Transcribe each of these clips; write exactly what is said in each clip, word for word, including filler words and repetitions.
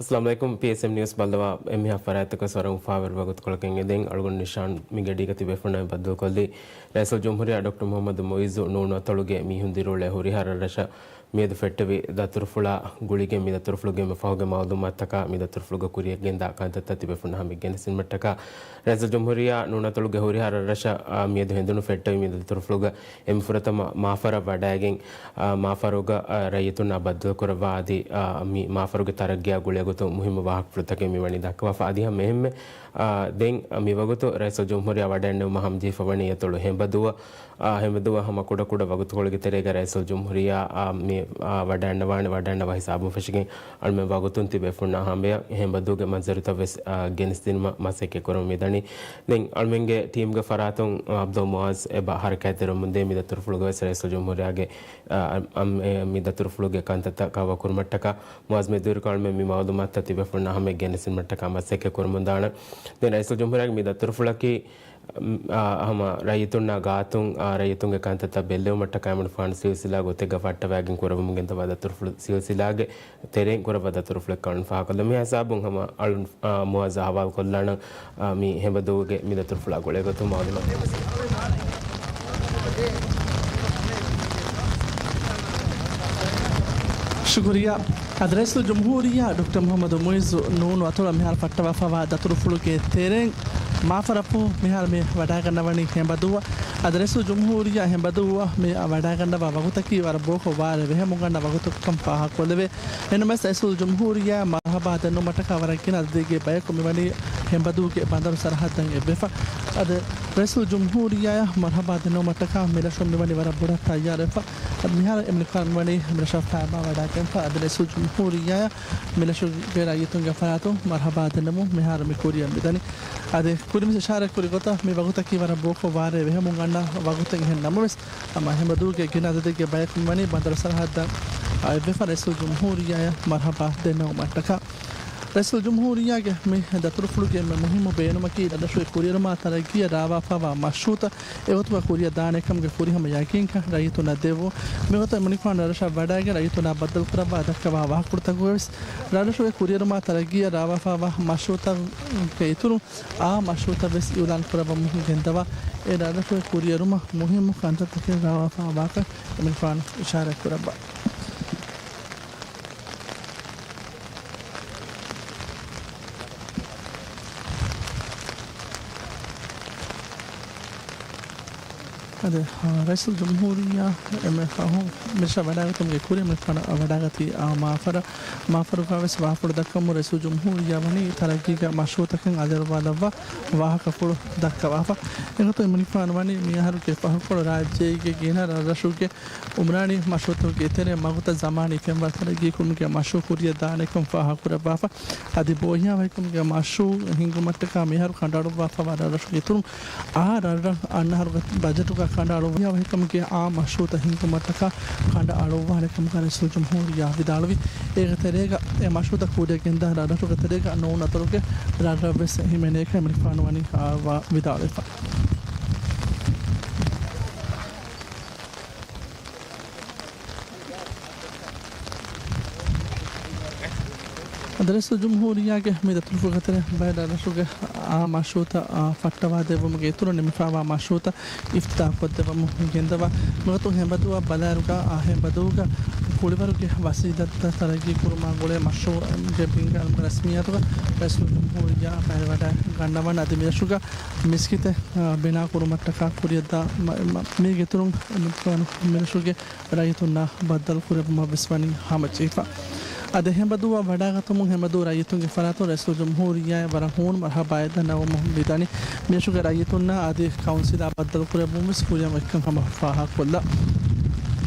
އައްސަލާމު ޢަލައިކުމް. ޕީއެސްއެމް ނިއުސް ބައްލަވާ އެންމެހާ ފަރާތްތަކަށް ވަރަށް އުފާވެރި ވަގުތުކޮޅަކަށް އެދެން. އަޅުގަނޑު ނިޝާން މި ގަޑީގަ ތިބޭފުޅުންނާ ބައްދަލުކޮށްލީ ރައީސުލްޖުމްހޫރިއްޔާ ޑޮކްޓަރ މުޙައްމަދު މުޢިއްޒު ނޫނު އަތޮޅުގެ މީހުން ދިރިއުޅޭ ހުރިހާ ރަށްރަށަށް މިއަދު ފެއްޓެވި ދަތުރުފުޅާ ގުޅިގެން މި ދަތުރުފުޅުގެ އެންމެ ފަހުގެ މައުލޫމާތުތަކާ މި ދަތުރުފުޅުގަ ކުރިއަށް ގެންދާ ކަންތައްތައް ތިބޭފުޅުންނާ ހަމައަށް ގެނެސްދިނުމަށްޓަކާ، ރައީސުލްޖުމްހޫރިއްޔާ ނޫނު އަތޮޅުގެ ހުރިހާ ރަށްރަށަށް، އާ، މިއަދު ހެނދުނު ފެއްޓެވި މި ދަތުރުފުޅުގަ އެންމެ ފުރަތަމަ މާފަރަށް ވަޑައިގެން، އާ، މާފަރުގަ، އާ، ރައްޔިތުންނާ ބައްދަލުކުރައްވާ އަދި، އާ، މި މާފަރުގެ ތަރައްގީއާ ގުޅޭގޮތުން މުހިއްމު ވާހަކަފުޅުތަކެއް މިވަނީ ދައްކަވާފަ. އަދި ހަމަ އެހެންމެ، އާ، ދެން މިވަގުތު ރައީސުލްޖުމްހޫރިއްޔާ ވަޑައިގަންނަވަން ހަމަޖެހިފަވަނީ އަތޮޅު ހެނބަދޫއަށް. އާ، ހެނބަދޫއަށް ހަމަ ކުޑަކުޑަ ވަގުތުކޮޅުގެ ތެރޭގަ ރައީސުލްޖުމްހޫރިއްޔާ، އާ، މި، އާ، ވަޑައިގަންނަވާނެ. ވަޑައިގަންނަވާ ހިސާބުން ފެށިގެން އަޅުމެން ވަގުތުން ތިބޭފުޅުންނާ ހަމަޔަށް ހެނބަދޫގެ މަންޒަރުތައް ވެސް، އާ، ގެނެސްދިނުމަށް މަސައްކަތް ކުރަމުން މިދަނީ. ދެން އަޅުމެންގެ ޓީމްގެ ފަރާތުން، އާ، ޢަބްދުﷲ މުޢާޒް އެބަ ޙަރަކާތްތެރިވަމުންދޭ މި ދަތުރުފުޅުގަ ވެސް ރައީސުލްޖުމްހޫރިއްޔާގެ، އާ، އަ، އަ، މި ދަތުރުފުޅުގެ ކަންތައްތައް ކަވަރ ކުރުމަށްޓަކާ. މުޢާޒް މެދުވެރިކޮށް އަޅުމެން މި މައުލޫމާތުތައް ތިބޭފުޅުންނާ ހަމައަށް ގެނެސްދިނުމަށްޓަކާ މަސައްކަތް ކުރަމުންދާނެ. ދެން ރައީސުލްޖުމްހޫރިއްޔާގެ މި ދަތުރުފުޅަކީ، އާ، ހަމަ ރައްޔިތުންނާ ގާތުން، އާ، ރައްޔިތުންގެ ކަންތައްތައް ބެއްލެވުމަށްޓަކާ އެމަނިކުފާނު ސިލްސިލާ ގޮތެއްގަ ފައްޓަވައިގެން ކުރައްވަމުން ގެންދަވާ ދަތުރުފުޅު ސިލްސިލާގެ ތެރެއިން ކުރައްވާ ދަތުރުފުޅެއްކަން ފާހަގަކޮށްލަން. މި ހިސާބުން ހަމަ އަޅުން، އާ، މުޢާޒަށް ހަވާލުކޮށްލާނަން، އާ، މި ހެނބަދޫގެ މި ދަތުރުފުޅާ ގުޅޭގޮތުން މައުލޫމާތު. ޝުކުރިއްޔާ. އަދި ރައީސުލްޖުމްހޫރިއްޔާ ޑޮކްޓަރ މުޙައްމަދު މުޢިއްޒު ނޫނު އަތޮޅަށް މިހާރު ފައްޓަވާފައިވާ ދަތުރުފުޅުގެ ތެރެއިން މާފަރަށް މިހާރު މި ވަޑައިގަންނަވަނީ ހެނބަދޫއަށް. އަދި ރައީސުލްޖުމްހޫރިއްޔާ ހެނބަދޫއަށް މި ވަޑައިގަންނަވާ ވަގުތަކީ ވަރަށް ބޯކޮށް ވާރޭ ބެހޭ މުންގަންނަ ވަގުތަކަށް ފާހަގަކޮށްލެވޭ. އެހެންނަމަވެސް ރައީސުލްޖުމްހޫރިއްޔާއަށް މަރުޙަބާ ދެންނެވުމަށްޓަކާ ވަރަށް ގިނަ އަދަދެއްގެ ބަޔަކު މިވަނީ ހެނބަދޫގެ ބަނދަރު ސަރަހައްދަށް އެއްވެފަ. އަދި ރައީސުލްޖުމްހޫރިއްޔާއަށް މަރުޙަބާ ދެންނެވުމަށްޓަކާ މިރަށުން މިވަނީ ވަރަށް ބޮޑަށް ތައްޔާރުވެފަ. އަދި މިހާރު އެމަނިކުފާނު މިވަނީ މިރަށަށް ފައިބާ ވަޑައިގެންފަ. އަދި ރައީސުލްޖުމްހޫރިއްޔާއަށް މިރަށުގެ ރައްޔިތުންގެ ފަރާތުން މަރުޙަބާ ދެންނެވުމުން މިހާރު މި ކުރިއަށް މިދަނީ. އަދި ކުރިން ވެސް އިޝާރާތް ކުރި ގޮތަށް މި ވަގުތަކީ ވަރަށް ބޯކޮށް ވާރޭ ބެހޭ މުންގަންނަ ވަގުތެއް. އެހެން ނަމަވެސް، ހަމަ ހެނބަދޫގެ ގިނަ އަދަދެއްގެ ބަޔަކު މިވަނީ ބަނދަރު ސަރަހައްދަށް އެއްވެފަ ރައީސުލްޖުމްހޫރިއްޔާއަށް މަރުޙަބާ ދެންނެވުމަށްޓަކާ. ރައީސުލްޖުމްހޫރިއްޔާގެ މި ދަތުރުފުޅުގެ އެންމެ މުހިއްމު ބޭނުމަކީ ރަށްރަށުގެ ކުރިއެރުމާ ތަރައްގީއަށް ރާވާފައިވާ މަޝްރޫޢުތައް އެގޮތުގަ ކުރިއަށް ދާނެކަމުގެ ފުރިހަމަ ޔަގީންކަން ރައްޔިތުންނަށް ދެއްވުން. މިގޮތަށް އެމަނިކުފާނު ރަށްރަށަށް ވަޑައިގެން ރައްޔިތުންނާ ބައްދަލުކުރައްވާ ދައްކަވާ ވާހަކަފުޅުތަކުގަވެސް ރަށްރަށުގެ ކުރިއެރުމާ ތަރައްގީއަށް ރާވާފައިވާ މަޝްރޫޢުތަކުގެ އިތުރުން އާ މަޝްރޫޢުތައް ވެސް އިއުލާން ކުރައްވަމުން ގެންދަވާ، އެ ރަށްރަށުގެ ކުރިއެރުމަށް މުހިއްމު ކަންތައްތަކެއް ރާވާފައިވާކަން އެމަނިކުފާނު އިޝާރާތް ކުރައްވާ. އަދި، އާ، ރައީސުލްޖުމްހޫރިއްޔާ އެންމެ ފަހުން މިރަށަށް ވަޑައިގަތުމުގެ ކުރިން މި ފަނަ ވަޑައިގަތީ އާ މާފަރަށް. މާފަރުގަ ވެސް ވާހަކަފުޅު ދައްކަމުން ރައީސުލްޖުމްހޫރިއްޔާ ވަނީ ތަރައްގީގެ މަޝްރޫޢުތަކަށް އަލިއަޅުއްވާލައްވާ ވާހަކަފުޅު ދައްކަވާފަ. އެގޮތުން އެމަނިކުފާނު ވަނީ މިއަހަރުގެ ފަހުކޮޅު ރާއްޖޭގެ ގިނަ ރަށްރަށުގެ އުމްރާނީ މަޝްރޫޢުތަކުގެ ތެރެއިން މަގުތައް ޒަމާނީ ފެންވަރު ތަރައްގީކުރުމުގެ މަޝްރޫޢު ކުރިއަށް ދާނެކަން ފާހަގަކުރައްވާފަ. އަދި ބޯހިޔާވަހިކަމުގެ މަޝްރޫޢު ހިންގުމަށްޓަކާ މިއަހަރު ކަނޑައަޅުއްވާފައިވާ ރަށްރަށުގެ އިތުރުން އާ ރަށްރަށް އަންނަ އަހަރުގެ ބަޖެޓުގަ ކަނޑައަޅުއްވާ ވަހިކަމުގެ އާ މަޝްރޫޢުތައް ހިންގުމަށްޓަކާ ކަނޑައަޅުއްވާނެކަމުގަ ރައީސުލްޖުމްހޫރިއްޔާ ވިދާޅުވި. އޭގެ ތެރޭގަ އެ މަޝްރޫޢުތައް ކުރިއަށް ގެންދާ ރަށްރަށުގެ ތެރޭގަ ނޫނު އަތޮޅުގެ ރަށްރަށް ވެސް ހިމެނޭކަން އެމަނިކުފާނު ވަނީ ވިދާޅުވެފަ. އަދި ރައީސުލްޖުމްހޫރިއްޔާގެ މި ދަތުރުފުޅުގެ ތެރެއިން ބައެއް ރަށްރަށުގެ އާ މަޝްރޫޢުތައް، އާ، ފައްޓަވާ ދެއްވުމުގެ އިތުރުން ނިމިފައިވާ މަޝްރޫޢުތައް އިފްތިތާޙުކޮށްދެއްވަމުން ގެންދަވާ. މިގޮތުން ހެނބަދޫއަށް ބަލާއިރުގަ އާ ހެނބަދޫގަ ކުޅިވަރުގެ ވަސީލަތްތައް ތަރައްގީކުރުމާ ގުޅޭ މަޝްރޫޢުގެ ބިންގާނުގެ ރަސްމިއްޔާތުގަ ރައީސުލްޖުމްހޫރިއްޔާ ބައިވެވަޑައިގަންނަވަން. އަދި މިރަށުގަ މިސްކިތެއް، އާ، ބިނާކުރުމަށްޓަކާ ކުރިއަށްދާ މަ-، މަ-، މީގެ އިތުރުން މިރަށުގެ ރައްޔިތުންނާ ބައްދަލުކުރެއްވުމަށް ވެސް ވަނީ ހަމަޖެހިފަ. އަދި ހެނބަދޫއަށް ވަޑައިގަތުމުން ހެނބަދޫ ރައްޔިތުންގެ ފަރާތުން ރައީސުލްޖުމްހޫރިއްޔާއަށް ވަރަށް ހޫނު މަރުޙަބާއެއް ދަންނަވަމުން މިދަނީ. މިރަށުގެ ރައްޔިތުންނާ އަދި ކައުންސިލާ ބައްދަލުކުރެއްވުމަށް ވެސް ކުރިއަށް އޮތްކަން ހަމަ ފާހަގަކޮށްލާ.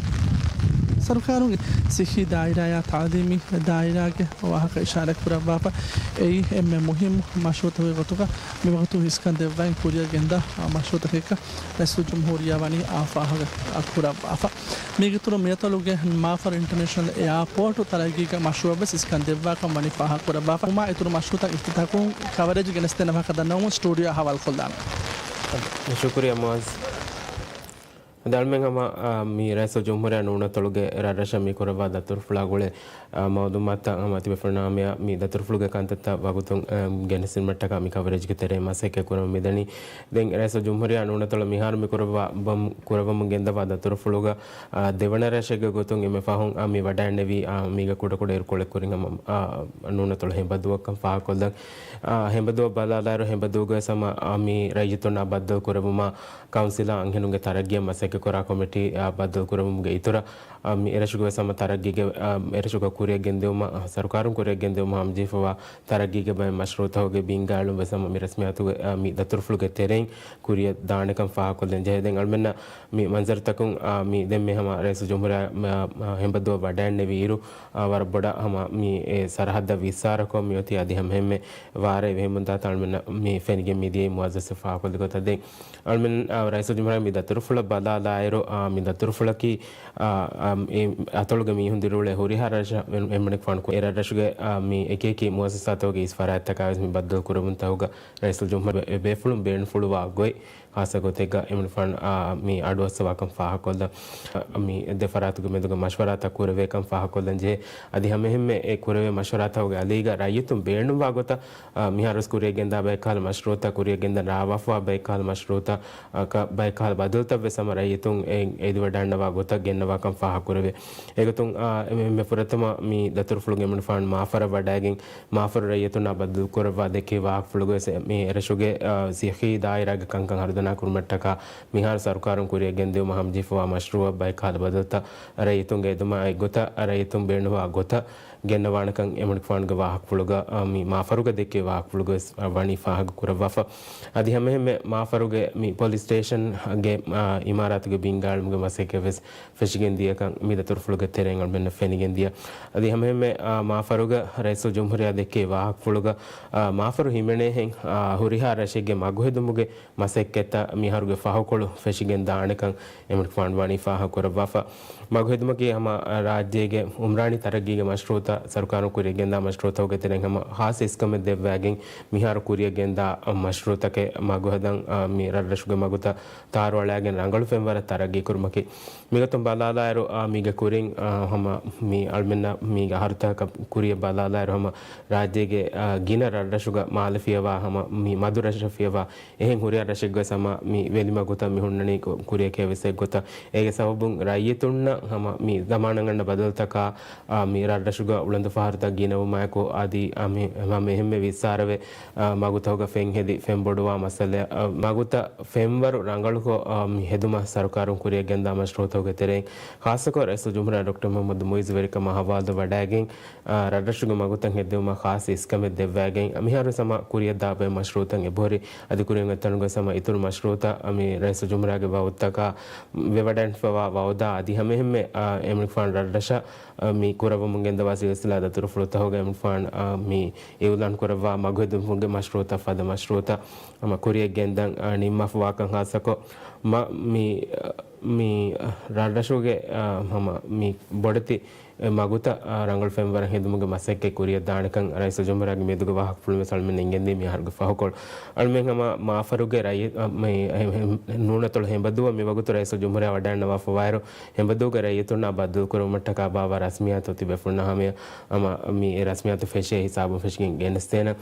ސަރުކާރުގެ ސިއްހީ ދާއިރާއާ ތާލީމީ ދާއިރާގެ ވާހަކަ އިޝާރާތް ކުރައްވާފަ. އެއީ އެންމެ މުހިއްމު މަޝްރޫޢުތަކުގެ ގޮތުގަ މިވަގުތު އިސްކަން ދެއްވައި ކުރިއަށް ގެންދާ މަޝްރޫޢުތަކެއްކަން ރައީސުލްޖުމްހޫރިއްޔާ ވަނީ އާ ފާހަގަ ކުރައްވާފަ. މީގެ އިތުރުން މިއަތޮޅުގެ މާފަރު އިންޓަރނޭޝަނަލް އެއާޕޯޓު ތަރައްގީގެ މަޝްރޫޢަށް ވެސް އިސްކަން ދެއްވާކަން ވަނީ ފާހަގަކުރައްވާފަ. ހުމާ އިތުރު މަޝްރޫޢުތައް އިފްތިތާޙުކުރުން ކަވަރޭޖް ގެނެސްދޭނެ ވާހަކަ ދަންނަވަމުން ސްޓޫޑިއޯއަށް ހަވާލުކޮށްލާނަން. ޝުކުރިއްޔާ މުޢާޒް. އަޅުމެން ހަމަ، އާ، މި ރައީސުލްޖުމްހޫރިއްޔާ ނޫނަތޮޅުގެ ރަށްރަށަށް މި ކުރައްވާ ދަތުރުފުޅާ ގުޅޭ، އާ، މައުލޫމާތުތައް ހަމަ ތިބޭފުޅުންނާ ހަމަޔަށް މި ދަތުރުފުޅުގެ ކަންތައްތައް ވަގުތުން، އާ، ގެނެސްދިނުމަށްޓަކާ މި ކަވަރޭޖްގެ ތެރެއިން މަސައްކަތް ކުރަމުން މިދަނީ. ދެން ރައީސުލްޖުމްހޫރިއްޔާ ނޫނަތޮޅަށް މިހާރު މި ކުރައްވާ، ބަމް، ކުރައްވަމުން ގެންދަވާ ދަތުރުފުޅުގަ، އާ، ދެވަނަ ރަށެއްގެ ގޮތުން އެންމެ ފަހުން، އާ، މި ވަޑައިންނެވީ، އާ، މީގަ ކުޑަކުޑަ އިރުކޮޅެއް ކުރިން ހަމަ، އާ، ނޫނަތޮޅު ހެނބަދޫއަކަށް ފާހަގަކޮށްލަން. އާ، ހެނބަދޫއަށް ބަލާލާއިރު ހެނބަދޫގަވެސް ހަމަ، އާ، މި ރައްޔިތުންނާ ބައްދަލު ކުރެވުމާ، ކައުންސިލާ އަންހެނުންގެ ތަރައްގީއަށް މަސައްކަތްކުރާ ކޮމިޓީއާ ބައްދަލުކުރެވުމުގެ އިތުރަށް، އާ، މި އެރަށުގެ ވެސް ހަމަ ތަރައްގީގެ، އާ، އެރަށުގަ ކުރިއަށް ގެންދިއުމަށް، ސަރުކާރުން ކުރިއަށް ގެންދިއުމަށް ހަމަޖެހިފަވާ ތަރައްގީގެ ބައެއް މަޝްރޫއުތަކުގެ ބިންގާޅުން ވެސް ހަމަ މި ރަސްމިއްޔާތުގެ، އާ، މި ދަތުރުފުޅުގެ ތެރެއިން ކުރިއަށް ދާނެކަން ފާހަގަކޮށްލަން ޖެހޭ. ދެން އަޅުމެންނަށް މި މަންޒަރުތަކުން، އާ، މި ދެންމެ ހަމަ ރައީސުލްޖުމްހޫރިއްޔާ، އާ، ހެނބަދޫއަށް ވަޑައިންނެވި އިރު، އާ، ވަރަށް ބޮޑަށް ހަމަ މި އެ ސަރަހައްދަށް ވިއްސާރަކޮށް މިއޮތީ އަދި ހަމަހެންމެ ވާރޭ އެހެމުންދާތާ އަޅުމެންނަށް މި ފެނިގެން މިދިޔައީ މުވައްޒަފު ފާހަގަކޮށްލި ގޮތަށް. ދެން އަޅުމެން، އާ، ރައީސުލްޖުމްހޫރިއްޔާ މި ދަތުރުފުޅަށް ބަލާލާއިރު، އާ، މި ދަތުރުފުޅަކީ، އާ، އާ، އެ އަތޮޅުގެ މީހުން ދިރިއުޅޭ ހުރިހާ ރަށަށް އެ-، އެމަނިކުފާނު ކުރި އެ ރަށްރަށުގެ، އާ، މި އެކިއެކި މުއައްސަސާތަކުގެ އިސް ފަރާތްތަކާ ވެސް މި ބައްދަލު ކުރެވުންތަކުގަ ރައީސުލްޖުމްހޫރިއްޔާ ބޭފުޅުން ބޭނުންފުޅުވާ ގޮތް ޚާއްސަ ގޮތެއްގަ އެމަނިކުފާނު، އާ، މި އަޑުއައްސަވާކަން ފާހަގަކޮށްލަން، އާ، މި ދެ ފަރާތުގެ މެދުގަ މަޝްވަރާތައް ކުރެވޭކަން ފާހަގަކޮށްލަން ޖެހޭ. އަދި ހަމައެހެންމެ އެ ކުރެވޭ މަޝްވަރާތަކުގެ އަލީގަ ރައްޔިތުން ބޭނުންވާ ގޮތަށް، އާ، މިހާރުވެސް ކުރިއަށް ގެންދާ ބައެއްކަހަލަ މަޝްރޫއުތައް، ކުރިއަށް ގެންދަން ރާވާފަވާ ބައެއްކަހަލަ މަޝްރޫއުތައް، އާ، ކަ-، ބައެއްކަހަލަ ބަދަލުތައް ވެސް ހަމަ ރައްޔިތުން އެ-، އެދިވަޑައިންނަވާ ގޮތަށް ގެންނަވާކަން ފާހަގަކުރެވޭ. އެގޮތުން، އާ، އެ-، މެ-، މެ ފުރަތަމަ މި ދަތުރުފުޅުގެ އެމަނިކުފާނު މާފަރަށް ވަޑައިގެން، މާފަރު ރައްޔިތުންނާ ބައްދަލުކުރައްވާ ދެއްކި ވާހަކަފުޅުގަވެސް މި އެރަށުގެ، އާ، ސިއްހީ ދާއިރާގެ ކަންކަން ހަރުދަނާ ކުރުމަށްޓަކާ މިހާރު ސަރުކާރުން ކުރިއަށް ގެންދިއުމަށް ހަމަޖެހިފަވާ މަޝްރޫއަށް ބައެއްކަހަލަ ބަދަލުތައް ރައްޔިތުންގެ އެދުމާ އެއްގޮތަށް، ރައްޔިތުން ބޭނުންވާ ގޮތަށް ގެންނަވާނެކަން އެމަނިކުފާނުގެ ވާހަކަފުޅުގަ، އާ، މި މާފަރުގަ ދެއްކި ވާހަކަފުޅުގަވެސް، އާ، ވަނީ ފާހަގަ ކުރައްވާފަ. އަދި ހަމައެހެންމެ މާފަރުގެ މި ޕޮލިސް ސްޓޭޝަންގެ، އާ، އިމާރާތުގެ ބިންގާޅުމުގެ މަސައްކަތްވެސް ފެށިގެން ދިޔަކަން މި ދަތުރުފުޅުގެ ތެރެއިން އަޅުމެންނަށް ފެނިގެން ދިޔަ. އަދި ހަމައެހެންމެ، އާ، މާފަރުގަ ރައީސުލްޖުމްހޫރިއްޔާ ދެއްކި ވާހަކަފުޅުގަ، އާ، މާފަރު ހިމެނޭހެން، އާ، ހުރިހާ ރަށެއްގެ މަގުހެދުމުގެ މަސައްކަތްތައް މިހާރުގެ ފަހުކޮޅު ފެށިގެން ދާނެކަން އެމަނިކުފާނު ވަނީ ފާހަގަ ކުރައްވާފަ. މަގުހެދުމަކީ ހަމަ ރާއްޖޭގެ އުމްރާނީ ތަރައްގީގެ މަޝްރޫއުތައް، ސަރުކާރުން ކުރިއަށް ގެންދާ މަޝްރޫއުތަކުގެ ތެރެއިން ހަމަ ޚާއްޞަ އިސްކަމެއް ދެއްވައިގެން މިހާރު ކުރިއަށް ގެންދާ މަޝްރޫއުތަކެއް މަގުހަދަން، އާ، މި ރަށްރަށުގެ މަގުތައް ތާރުއަޅައިގެން ރަނގަޅު ފެންވަރަށް ތަރައްގީ ކުރުމަކީ. މިގޮތުން ބަލާލާއިރު، އާ، މީގެ ކުރިން، އާ، ހަމަ މި އަޅުމެންނަށް މީގެ އަހަރުތަކަށް ކުރިއަށް ބަލާލާއިރު ހަމަ ރާއްޖޭގެ، އާ، ގިނަ ރަށްރަށުގަ މާލެ ފިޔަވާ ހަމަ މި މަދު ރަށްރަށް ފިޔަވާ އެހެން ހުރިހާ ރަށެއްގަވެސް ހަމަ މި ވެލިމަގުތައް މި ހުންނަނީ ކު-، ކުރިއަކަށް ވެސް އެއްގޮތަށް. އޭގެ ސަބަބުން ރައްޔިތުންނަށް ހަމަ މި ޒަމާނަށް އަންނަ ބަދަލުތަކާ، އާ، މި ރަށްރަށުގަ އުޅަނދު ފަހަރުތައް ގިނަވުމާއެކު އަދި، އާ، މި ހަމަ އެހެންމެ ވިއްސާރަވެ، އާ، މަގުތަކުގަ ފެންހެދި ފެންބޮޑުވާ މައްސަލަ، އާ، މަގުތައް ފެންވަރު ރަނގަޅުކޮށް، އާ، މި ހެދުމަށް ސަރުކާރުން ކުރިއަށް ގެންދާ މަޝްރޫއުތަކުގެ ތެރެއިން، ޚާއްޞަކޮށް ރައީސުލްޖުމްހޫރިއްޔާ ޑޮކްޓަރ މުޙައްމަދު މުޢިއްޒު ވެރިކަމާ ހަވާލު ވަޑައިގެން، އާ، ރަށްރަށުގެ މަގުތައް ހެދުމަށް ޚާއްޞަ އިސްކަމެއް ދެއްވައިގެން، މިހާރު ހަމަ ކުރިއަށް ދާ ބައެއް މަޝްރޫއުތައް އެބަހުރި. އަދި ކުރިއަށް އޮތްތަނުގަ ހަމަ އިތުރު މަޝްރޫއުތައް، އަ، މި ރައީސުލްޖުމްހޫރިއްޔާގެ ވަޢުދުތަކާ ވެވަޑައިގެންފަވާ ވަޢުދާ އަދި ހަމައެހެންމެ، އާ، އެމަނިކުފާނު ރަށްރަށަށް، އާ، މި ކުރައްވަމުން ގެންދަވާ ސިލްސިލާ ދަތުރުފުޅުތަކުގަ އެމަނިކުފާނު، އާ، މި އިޢުލާން ކުރައްވާ މަގުހެދުމުގެ މަޝްރޫއުތައް ފަދަ މަޝްރޫއުތައް ހަމަ ކުރިއަށް ގެންދަން، އާ، ނިންމާފަވާކަން ޚާއްޞަކޮށް، މަ-، މި، އާ، މި، އާ، ރަށްރަށުގެ، އާ، ހަމަ މި ބޮޑެތި އެ މަގުތައް، އާ، ރަނގަޅު ފެންވަރަށް ހެދުމުގެ މަސައްކަތް ކުރިއަށް ދާނެކަން ރައީސުލްޖުމްހޫރިއްޔާގެ މިއަދުގެ ވާހަކަފުޅުން ވެސް އަޅުމެން އެނގެންދީ މި އަހަރުގެ ފަހުކޮޅު. އަޅުމެން ހަމަ މާފަރުގެ ރައްޔި-، އަ، މި، އެ، އެ، ނޫނަތޮޅު ހެނބަދޫއަށް މިވަގުތު ރައީސުލްޖުމްހޫރިއްޔާ ވަޑައިގަންނަވާފަވާއިރު، ހެނބަދޫގެ ރައްޔިތުންނާ ބައްދަލުކުރުމަށްޓަކާ ބާއްވާ ރަސްމިއްޔާތު ތިބޭފުޅުންނާ ހަމަޔަށް ހަމަ މި އެ ރަސްމިއްޔާތު ފެށޭ ހިސާބުން ފެށިގެން ގެނެސްދޭނަން.